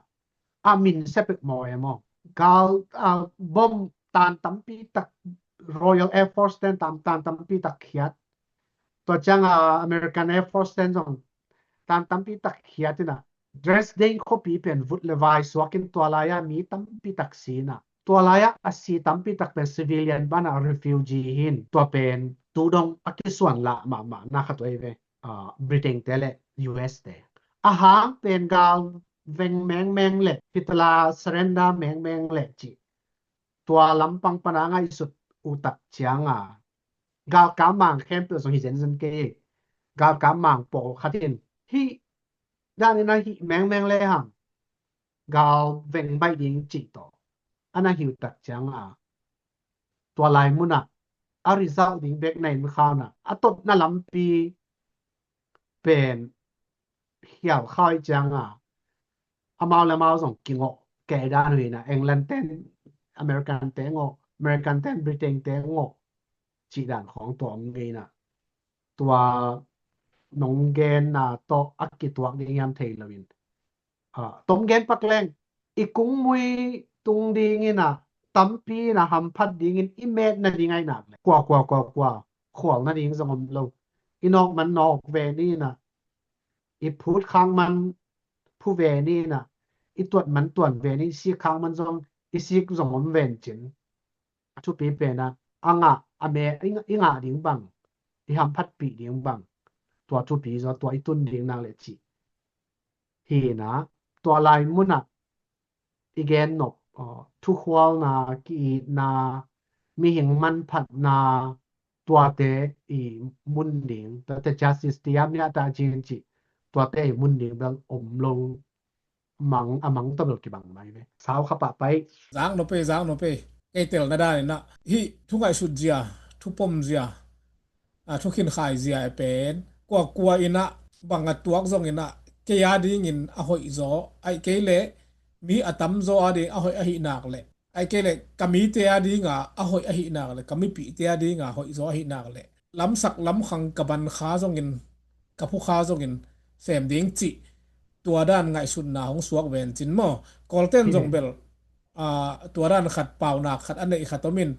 a min sepek maw e maw. Gal a bom tan tampi tak, Royal Air Force ten tan tampi tak khiat. Tua cianga American Air Force ten zong tan tampi tak khiat ina, Dresden khuapi pen vut le vai suakin tua lai-a mi tampi tak si ina, tua lai-a a si tampi tak pen civilian bana refugee hin, tua pen tu dong a kisuan lah mahmah na khat uh ei ve. Britain te le U S te. A hang pen gal veng mengmeng le Hitler surrender mengmeng le ci, tua lampang pana ngaihsut uh tak cianga, galkap mang khempeuh zong hi zenzen kei. Galkap mang pawlkhat in hih dan ina hih mengmeng le hang gal veng baih ding cih tawh ana hi uh tak cianga, tua lai munah a result ding bek na in khauna a totna lampi pen hial khau aih cianga, amau le amau zong kingawh kei dan uh ina, England ten American te ngawh, American ten Britain te ngawh cih dan khawng tua om ngeina. Tua nong genna tawh a kituak ding hiam thei loin, tom gen pak leng, i kungmui tung dingin a, tampi in a hamphat dingin i met nading aih nak le, kua kua kua kua khual nading zong om lo. I nawk man nawk ve ni ina, i phut khak man phu ve ni ina, i tuat man tuan ve ni, i sik khak man zong, i sik zong om ven cin. A thupi pena a ngah a me i ngah ding bang, i hamphatpih ding bang, tua thupi zaw tua i tun ding nak le cih hi ina, tua lai munah i gen nop, thukhualna, ki-itna, mihing manphatna, tuate i mun ding, tuate justice tiam niah ta cin cih, tuate i mun ding bel om lo, mang a mang tawh bel kibang mai ve. Sau kha pah pai. Zak nop ei, zak nop ei. Kei telna dan inah hih thu ngaihsut zia, thu pom zia, a thu khinkhai zia e pen kuakua inah bang a tuak zong inah kei a dingin a hoih zaw, aih kei leh mi a tamzaw a ding a hoih ahi nak leh, aih kei leh ka mite a dinga a hoih ahi nak leh, ka mipihte a dinga hoih zaw ahi nak leh, lamsak lamkhang ka ban kha zongin, ka phu kha zongin sem ding cih tua dan ngaihsutna hong suak ven cin maw. Kawlten zong bel tua dan khat, paunak khat a neih khat omin,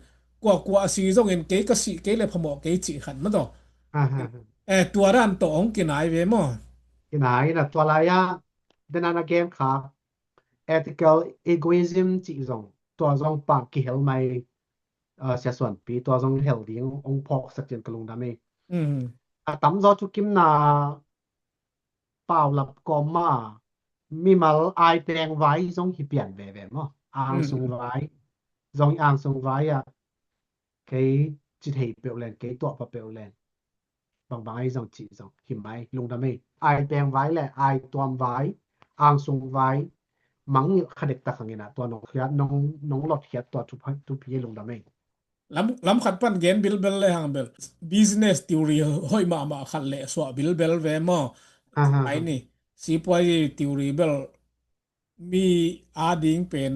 kuakua a si zongin kei ka sih kei le phamawh kei cih khat maw taw. Tua dan tawh hong kinai ve maw. Kinai na tua lai-a dena na gen kha ethical egoism cih zong, tua zong pah kihel mai. Siasuanpi tua zong hel ding hong phawksak cin ka lungdam ei. A tamzaw thukimna paulap kawm ma mimal aipeng vai zong hi pian veve maw. Angsung vai zong, angsung vai ah kei ci thei peuh len, kei tuah pah peuh len, bangbang ahi zong cih zong hi mai, lungdam ei. Aipeng vai le aituam vai, angsung vai mangngilh kha dektak hang inah tua nong khiat, nong lotkhiat tua thupi ei, lungdam ei. Lam khat pan gen bilbel le hang bel business theory hoih mahmah khat le suah bilbel ve maw. Ai ni, sipuai theory bel mi a ding pen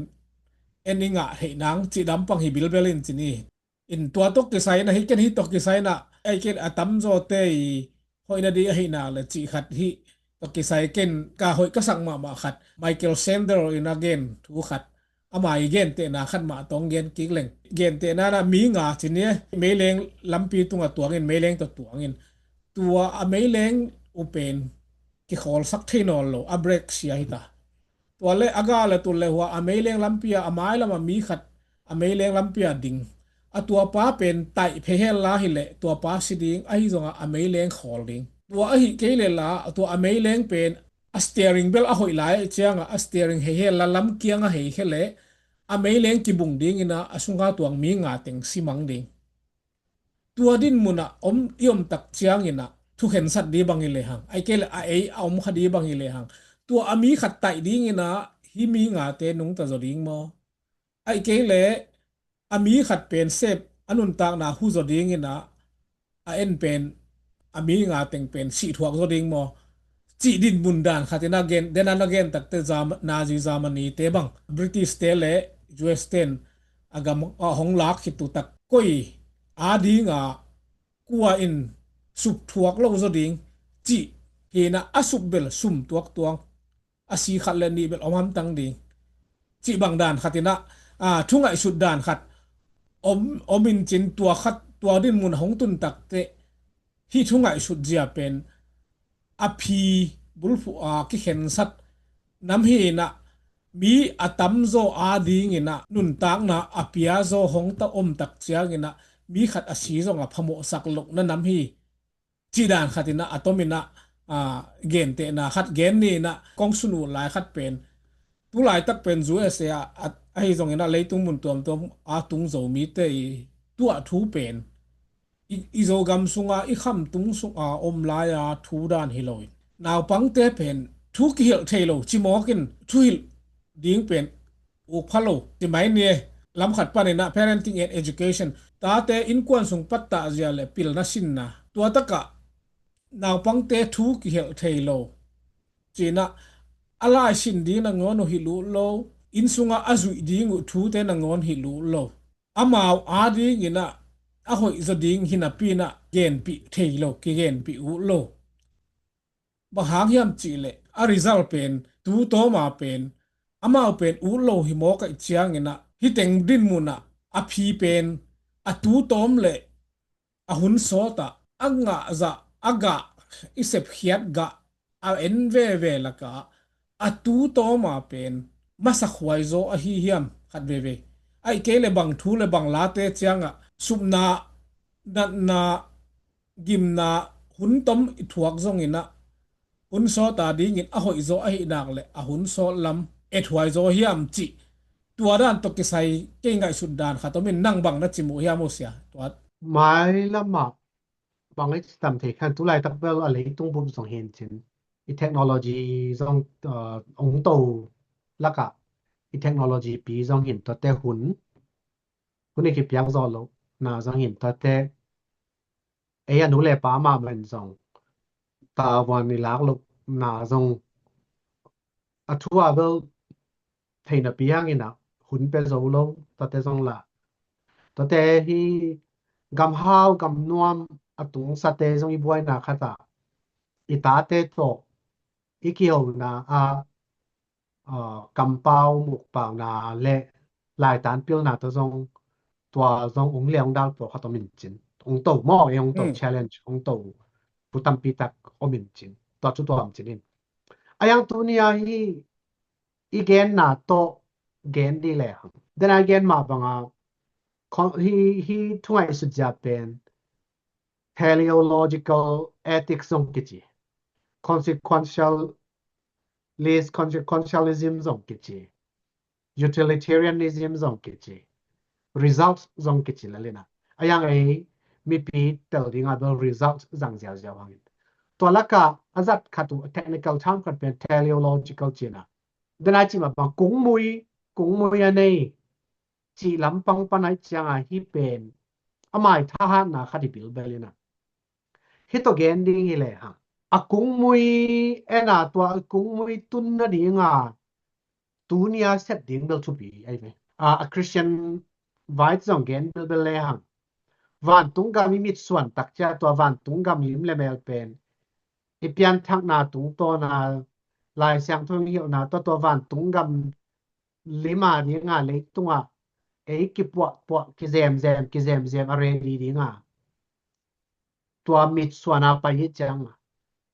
en i ngah theih nang cih dampang hi bilbel in cin i. In tua tawh kisai na hi ken, hi tawh kisai na ei ken a tamzawte i hoih na ding ahihna le cih khat hi. Tua kisai ken ka hoih ka sak mahmah khat, Michael Sandel in a gen thu khat, ama i gentehna khat mah tawh gen kik leng. Gentehna na mi nga ci ni, meileng lampi tungah tuangin, meileng tawh tuangin, tua a meileng uh pen kikhawlsak thei nawn lo, a brake sia hi ta. Tua le a ga le tul le hua a meileng lampi ah a mailam ah mi khat a meileng lampi ah ding. A tua pa pen taih phei hel la hileh tua pa si ding, ahi zongah a meileng khawl ding. Tua ahi kei le la tua a meileng pen a steering bel a hoih lai ciangah a steering hei hel la lam kiang a hei khe leh a meileng kibung dingin a sunga tuang mi nga teng si mang ding. Tua din munah om i om tak ciangin a thukhensat ding bang hi lehang, ahih kei le a ei a om kha ding bang hi lehang, tua a mi khat taih dingin a hih mi ngate nungta zaw ding maw? Ahih kei le a mi khat pen sep a nuntakna hu zaw dingin a, a en pen a mi nga teng pen sih thuak zaw ding maw? Cih din mun dan khatin a gen, den a na gen takte Jama-, Nazi Germany te bang, British te le U S ten a gam a hong lak khit uh tak koi a dinga kua in sup thuak lo zaw ding cih hi na, a sup bel sum tuaktuang, a si khat le nih bel om hamtang ding cih bang dan khatin a, a, thu ngaihsut dan khat om, om in cin tua khat, tua din mun hong tun takte hih thu ngaihsut zia pen a phi bulphuh a kikhensat nam hi na, mi a tamzaw a dingin a nuntakna a piazaw hong ta om tak ciangin a mi khat a si zong a phamawhsak lohna nam hi. Cih dan khatin a, a tomin a, a, gentehna khat gen ni na, kong sun uh lai khat pen tu laitak pen U S A ah, a, ahi zongin a leitung mun tuamtuam a tung Zomite i tuah thu pen i, i Zogam sunga i khamtung sunga om lai-a thu dan hi loin, naupangte pen thu kihilh thei lo, cimawkin thuhilh ding pen uk pha lo. Ci mai ni, lam khat panin a parenting and education, tate innkuan sung pattah zia le pilna sinna, tua takah naupangte thu kihilh thei lo. Cih na, a laisin ding nangawn uh hilh uh lo, inn sungah a zuih ding uh thute nangawn hilh uh lo. Amau a dingin a, a hoih zaw ding hi napi in a genpih thei lo, kigenpih uh lo. Bang hang hiam cih leh a result pen, tu tawma pen, amau pen ut lo hi mawk ahih ciangin a, hih teng din mun a, a phi pen, a tu tawm le a hun sawt a, a ngah zah, a gah, i sepkhiat gah, a en veve lakah a tu tawma pen masa khuaizaw ahi hiam khat veve. Ahih kei le bang thu le bang late ciangah supna, natna, gimna hun tom i thuak zongin a, hun sawt a dingin a hoihzaw ahih nak le a hun sawt lam ethuaizaw hiam cih, tua dan tawh kisai kei ngaihsut dan khat om in, nang bang na cim uh hiam, uh sia? Tua mailam ah bang i ci tam thei khan, tu laitak bel a leitung bup zong hi in cin, i technology zong, uh, ong to lakah i technology pi zong hi in, tuate hun, hun i kipiak zawh lohna zong hi in, tuate ei a nu le pa mahmah in zong tavuan i lak lohna zong a thu a bel thei napi hangin a hun pia zo lo, tuate zong lah. Tuate hi gamhau gamnuam a tungsate zong i buaina khat ah i tate tawh i kihona ah, ah, kampau mukpauna le laitan pilna tawh zong, tua zong ong liang dal pawlkhat om in cin. Ong to maw, ei ong to, mm, challenge, ong to thu tampi tak om in cin. Tua cu tua om cin in. A yang tuni a hi i genna tawh gen dih le hang. Den a i gen mah banga, con-, hi, hi thu ngaihsut zia pen teleological ethics zong kici. Consequentialist, consequentialism zong kici. Utilitarianism zong kici. Result zong kici lalina. A yang ei mipi tel dinga bel result zang ziauziau hangin. Tua laka a zat khat uh, technical term khat pen teleological cina. Den a i cih mah bang kungmui, kungmui a nei cih lampang pan a i cianga hi pen a mai thahatna khat i bilbel ina. Hi tawh gen ding hi le hang. A kungmui ena tua a kungmui tun nadinga tunia set ding bel thupi ahi ve. A, a Christian vai zong gen bilbel le hang. Vantung gam i mitsuan takcia tua vantung gam lim le mel pen i pianthakna tungtawna Lai Siangtho hilhna tawh tua vantung gam lima dinga leitungah ei kipuahpuah kizemzem kizemzem a ready dinga tua mitsuana pai hi cianga,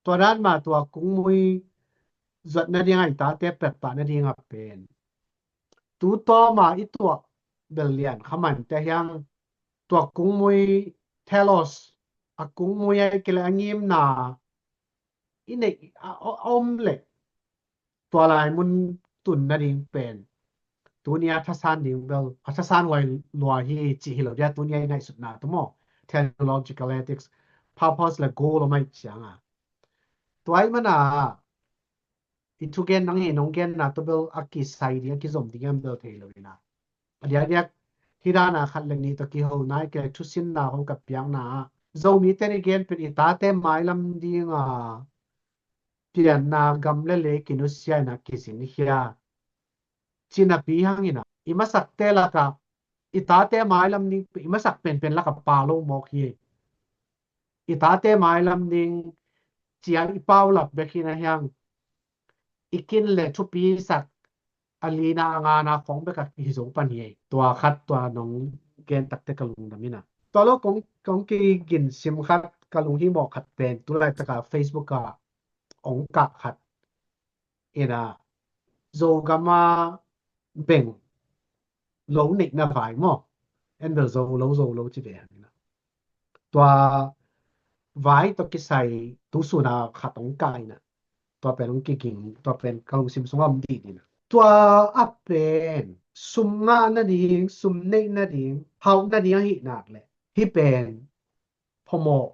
tua dan mah tua kungmui zuat nadinga i tate pekpah nadinga pen tu tawma i tuah bel lian kha mante hiang tua kungmui telos a kungmui a i kile a ngimna i neih a om leh tua lai mun tun nading pen tunia thasan ding bel a thasan huai lua hi cih hi lo dia tunia i ngaihsutna tu maw? Theological ethics, purpose le goal a mai cianga tua i mana i thugen nang hi nong genna tu bel a kisai ding a kizom ding em bel thei lo ina a diakdiak hi dana khat le nih tawh kiho nai ke thusinna hong ka piakna ah Zomi ten i gen pen i tate mailam dinga pianna gam le lei kinusia ina kisin hia cinapi hangina i masakte laka i tate mailam ding i masak penpen laka pa lo mawk hi. I tate mailam ding cia i paulap bek hi na hiang i kin le thupi sak a lina a ngana khong beka hi zo pan hi ei. Tua khat tua nong gen takte ka lungdam ina tua lo kong kong kigin sim khat ka lung hi mawh khat pen tulai taka Facebook a ong kah khat ina Zogama beng lo neihna vai maw? En bel zo lo zo lo ci ve hangina tua vai tawh kisai tu suna khat ong kaina tua pen ong kiging tua pen ka lungsim sunga om dih dina tua a pen sum ngah nading sum neih nading hauh nading ahi nak le hi pen phomawh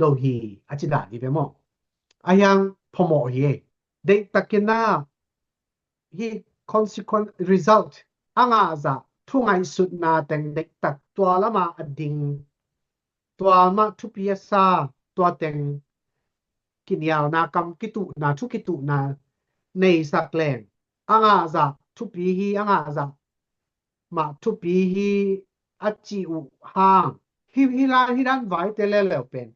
lo hi a ci dan hi ve maw? A hiang phomawh hi ei. Deihtakina hi consequence result a ngahzah thu ngaihsutna teng deihtak tua lama a ding tua mah thupi a sa tua teng kinialna kam kituhna thu kituhna neisak leng a ngahzah thupi hi a ngahzah mah thupi hi a ci uh hang hi hi la hi dan vaite leuleu pen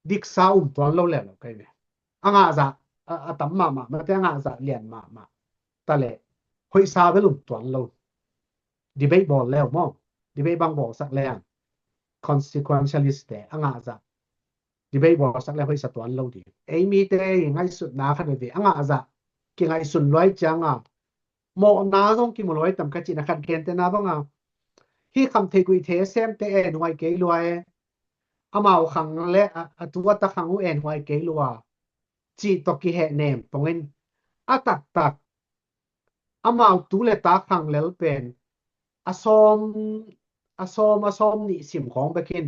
diksa um tuan lo leuleu kai ve. A ngahzah a tam mahmah mate a ngahzah lian mahmah ta le hoihsa bel um tuan lo. Debate bawl leu maw? Debate bang bawlsak leng consequentialist te a ngahzah debate bawlsak leng hoihsa tuan lo ding. Ei mite i ngaihsutna khat veve a ngahzah kingaihsun luai cianga mawhna zong kimu luai tam ka cihna khat gentena banga hi khamtheih guihtheih a semte en huai kei lua e. Amau khang le a tu a ta khang uh en huai kei lua cih tawh kihehnem pongin a taktak amau tu le ta khang lel pen a sawm a sawm a sawm nih sim khawng bekin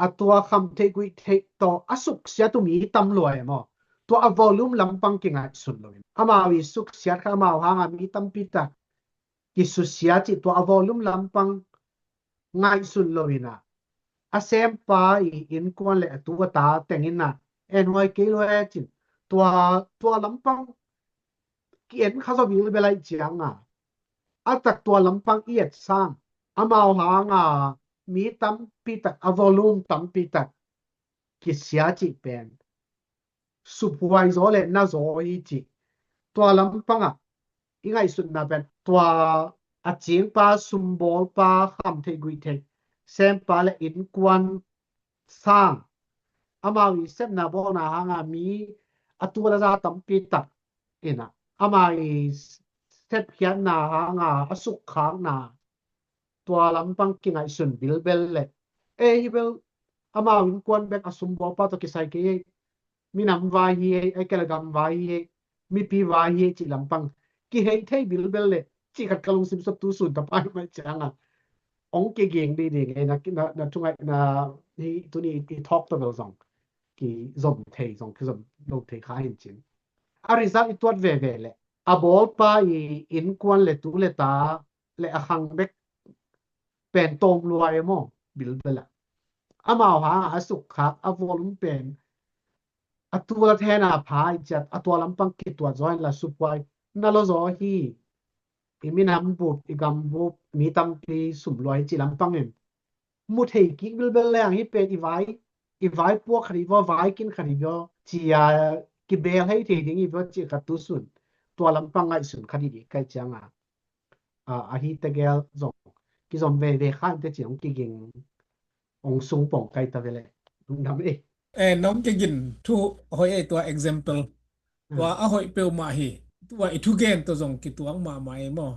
a tua khamtheih guihtheih tawh a suksiat uh mi tam lua e maw? Tua a volume lampang kingaihsun loin amau i suksiat kha amau hanga mi tampi tak kisusia cih tua a volume lampang ngaihsun loin a a sempa i innkuan le a tu a ta tengin a en huai kei lua e cin tua tua lampang ki-en kha zaw bilbel aih cianga a tak tua lampang i et sang amau hanga mi tampi tak a volume tampi tak kisia cih pen suphuai zaw le na zaw hi cih tua lampangah i ngaihsutna pen tua a cingpa sumbawlpa khamtheih guihtheih sempa le innkuan sang amau i sepna bawlna hanga mi a tu a za tampi tak ina amau i sepkhiatna hanga a sukkhakna tua lampang kingaihsun bilbel le ei hi bel amau innkuan bek a sumbawlpa tawh kisai kei ei. Minam vai hi ei, ei kele gam vai hi ei, mipi vai hi ei cih lampang kihei thei bilbel le cih khat ka lungsim sawt tu sun tapai mai cianga ong kiging dih ding ei na na thungaihna hi tuni i thawk tawh bel zong kizom thei zong kizom lo thei kha hin cin a result i tuat veve le a bawlpa i innkuan le tu le ta le a khang bek pen tawm lua e maw bilbela amau hanga a sukkhak a volume pen a tu la thena pha i ciat a tua lampang kituat zaw in la suphuai na lo zaw hi. I minam bup i gam bup mi tampi sum lua hi ci lampang in mu thei kik bilbel leng hi pen i vai i vaipuak khat hi vaw, vaikin khat hi vaw, ci-a kibel hei thei ding hi vaw, ci khat tu sun tua lampang ngaihsun khat hi dih kai cianga, a, ahi tegel zong kizom veve khan te ci hong kiging, hong sung pong kai ta vele. Lungdam ei. Eh, nong kigin thu hoih ei tua example. Tua a hoih peuhmah hi. Tua i thugen tawh zong kituak mahmah ei maw?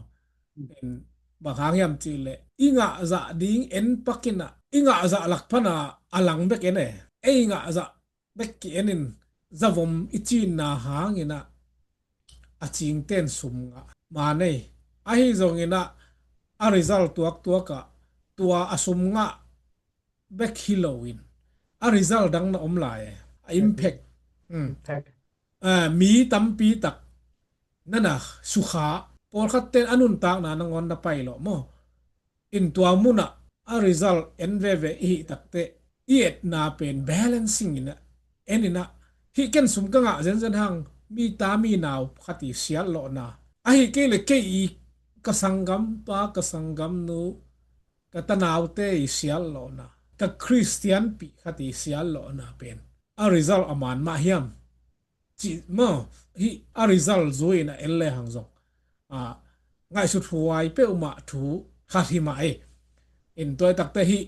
Bang hang hiam cihleh i ngahzah ding en pakinah, i ngahzah lak pana a lang bek en e. Ei ngahzah bek ki-enin zavom i cinna hanginah a cingten sum ngah manei. Ahi zonginah a result tuaktuakah tua a sum ngah bek hi loin a result dang na om lai e. A impact. Mi tampi tak nana sukha, pawlkhat ten a nuntakna nangawn na pai lawh maw? In tua munah a result en veve i hih takteh i etna pen balancing inah en inah hih ken sum ka ngah zenzen hang mi ta mi nau khat i siat lawhna, ahi kei le kei i ka sanggampa ka sanggamnu ka tanaute i siat lawhna, ka Khristian pih khat i siat lawhna pen a result a man mah hiam? Cih maw, hih a result zui in a en le hang zong a ngaihsut huai peuhmah thu khat hi mah ei. In tua i takte hih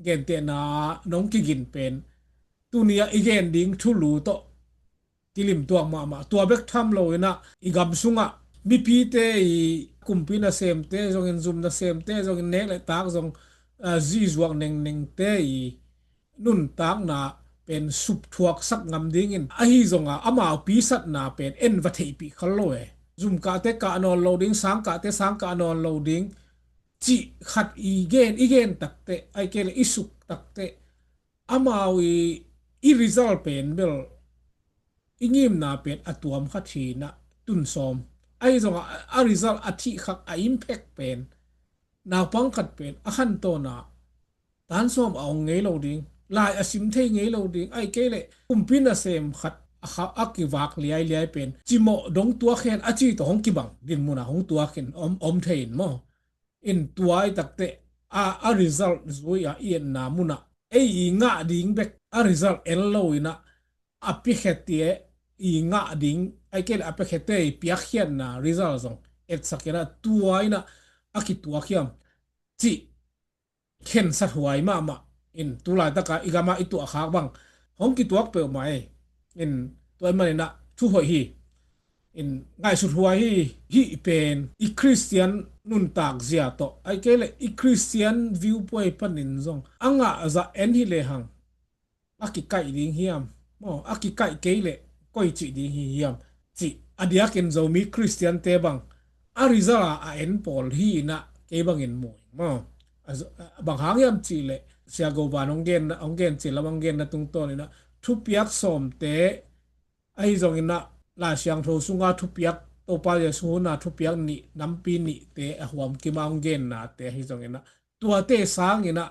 gentehna nong kigin pen tuni-ah i gen ding thulu tawh kilim tuak mahmah. Tua bek tham lo inah i gam sungah mipite i kumpi nasemte zongin, zum nasemte zongin, nek le tak zong, a, zizuak nengnengte i nuntakna pen supthuaksak ngam dingin ahi zonga amau pisatna pen en va theihpih khal lo e. Zumkahte kah nawn lo ding, sangkahte sangkah nawn lo ding cih khat i gen, i gen takteh, ahi kei le i suk takteh amau i, i result pen bel i ngimna pen a tuam khat hinah tun sawm. Ahi zongah a result a thihkhak a impact pen naupang khat pen a khantawnah tan sawm a ong ngei lo ding, lai a sim thei ngei lo ding, ahi kei le kumpi nasem khat a kha a kivak liailiai pen cimawh dong tuak hen a ci tawh hong kibang dinmunah hong tuak hin om, om thei in maw? In tua i takteh a, a result zui a i etna munah ei i ngah ding bek a result en lo inah a piakhete i ngah ding, ahi kei le a piakhete i piakkhiatna result zong etsak inah tua inah a kituak hiam cih khensat huai mahmah. In tulaitaka i gamah i tuahkhak bang hong kituak peuhmah ei. In tua i maninah thu hoih hi. In ngaihsut huai hi. Hih pen i Khristian nuntak zia tawh, ahi kei le i Khristian viewpoint panin zong a ngahzah en hi lehang a kikaih ding hiam? Maw, a kikaih kei leh koi cih ding hi hiam? Cih a diakin Zomi Khristiante bang a result a a en pawl hi inah kei bangin mu ing maw? A, bang hang hiam cihleh Sia Go Van hong gen, hong gen cih lam hong genna tungtawn inah thupiak sawmte ahi zonginah Lai Siangtho sunga thupiak, Topa Jesu huna thupiak nih, nampi nihte a huam kima hong gennate ahi zonginah tuate sanginah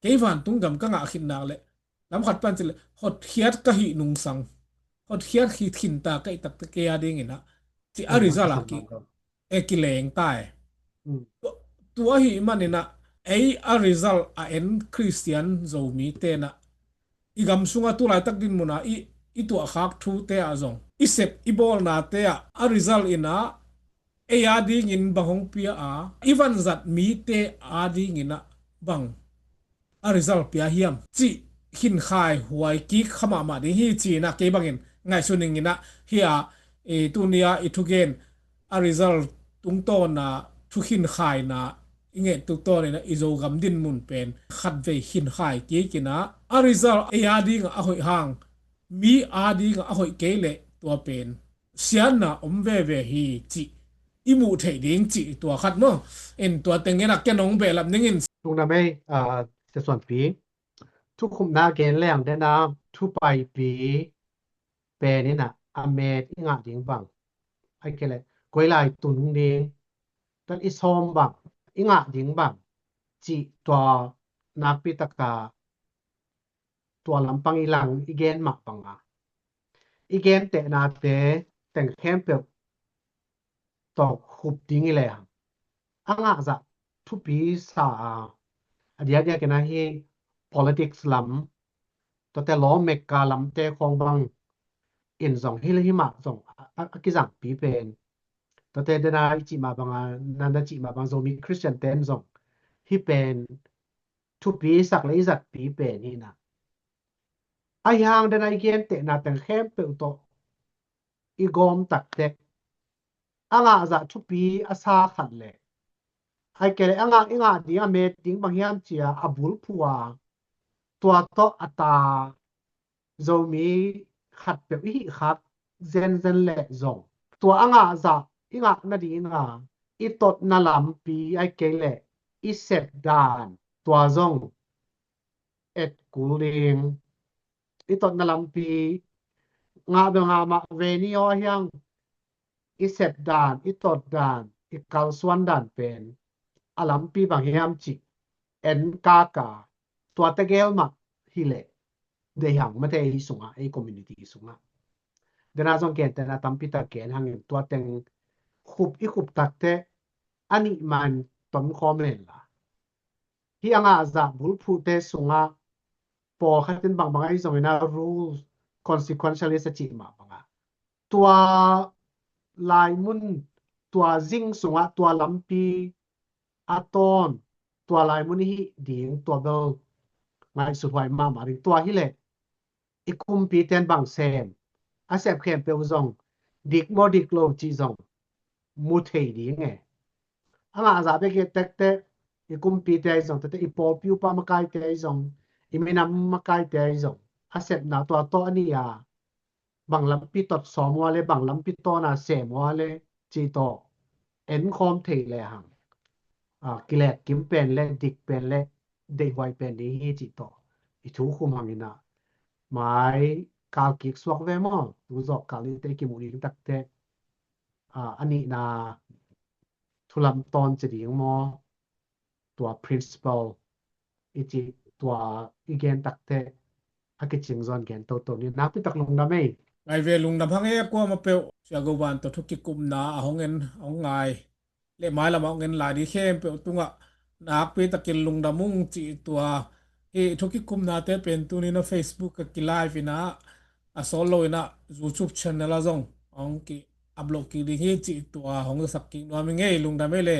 kei vantung gam ka ngah khit nak leh lam khat pan cileh hotkhiat ka hih nungsang, hotkhiat hi khinta ka hih takte kei a dinginah ci a result a ki e kileng ta e. Tua, tua ahih maninah ei a result a en Khristian Zomi tenah i gam sunga tulaitak dinmuna i, i tuahkhak thute ah zong i sep i bawlnate ah a result inah ei a dingin bang hong pia a, i vanzat mite a dinginah bang a result pia hiam cih khinkhai huai kik kha mahmah ding hi ci-inah kei bangin ngaihsun inginah hi a, i tunia i thugen a result tungtawna thukhinkhaina i nget tungtawninah i Zogam dinmun pen khatvei khinkhai kikinah a result ei a dingah a hoih hang mi a dingah a hoih kei leh tua pen siatna om veve hi cih i muh theih ding cih tua khat maw? In tua tengin a ken hong behlap ningin. Lungdam ei, a, Sia Suanpi. Thukhupna gen leng dena thupaipi pen inah a met i ngah ding bang, ahi kei leh koi lai tun ding, tua i sawm bang, i ngah ding bang cih tua nakpi taka tua lampang i lang i gen mah banga i gen tehnate teng khempeuh tawh khup ding i lehang a ngahzah thupi sa a, a diakdiakin ahi politics lam tuate lawm Mekka lamte khawng bang in zong hi le hi mah zong a, a, a kizangpi pen. Tuate dena i cih mah banga, na, na cih mah bang Zomi Khristian ten zong hi pen thupi i sak le i zatpi pen hi na. Ahi hang dena i gentehna teng khempeuh tawh i gawm taktek a ngahzah thupi a sa khat le ai kei le a ngah i ngah ding a met ding bang hiam cia a bulphuh a tua tawh a ta Zomi khatpeuh i hih khat zenzen leh zong tua a ngahzah i ngah nadinga i totna lampi ai kei leh i sep dan tua zong et kul ding. I totna lampi ngah bel ngah mah ve ni aw hiang i sep dan, i tot dan, i kalsuan dan pen a lampi bang hiam cih en kaka tuate gel mah hileh deihang mate i sungah, ei community i sungah. Dena zong gentena tampi tak gen hangin tua teng khup i khup takte a nih man ton khawm hen la. Hi a ngahzah bulphuhte sungah pawlkhatin bangbang ahi zongin a rules consequentialist a cih mah bangah tua laimun tua zing sungah tua lampi a tawn tua laimun i hih ding tua bel ngaihsuthuai mahmah ding tua hileh i kumpi ten bang sem a sep khempeuh zong dik maw dik lo cih zong mu thei ding e. A ngahzah bek i et tektek i kumpite ahi zong tete i pawlpi upa makaite ahi zong i minam makaite ahi zong a sepna tua tawh a ni a bang lampi tot sawm ua le bang lampi tawna sem ua le cih tawh en khawm thei le hang a, kilek kim pen le dik pen le deihhuai pen ding hi cih tawh i thu khum hangin a mai kal kik suak ve maw? Tu zawh kal i te i kimuh ding takte a, a nihna thulam tawn ci ding maw? Tua principle i cih tua i gen takte a kicing zawn gen toto ni nakpi tak lungdam ei. Ngai ve lungdam hang e kuamah peuh sia go van tawh thu kikupna a hong en a hong ngai le mailam a hong en lai ding khempeuh tungah nakpi takin lungdam ung cih tua hi thu kikupnate pen tuni na Facebook ka kilive ina a sawt lo ina YouTube channel a zong hong ki upload kik ding hi cih tua hong zasak kik nuam i ngei lungdam ei le.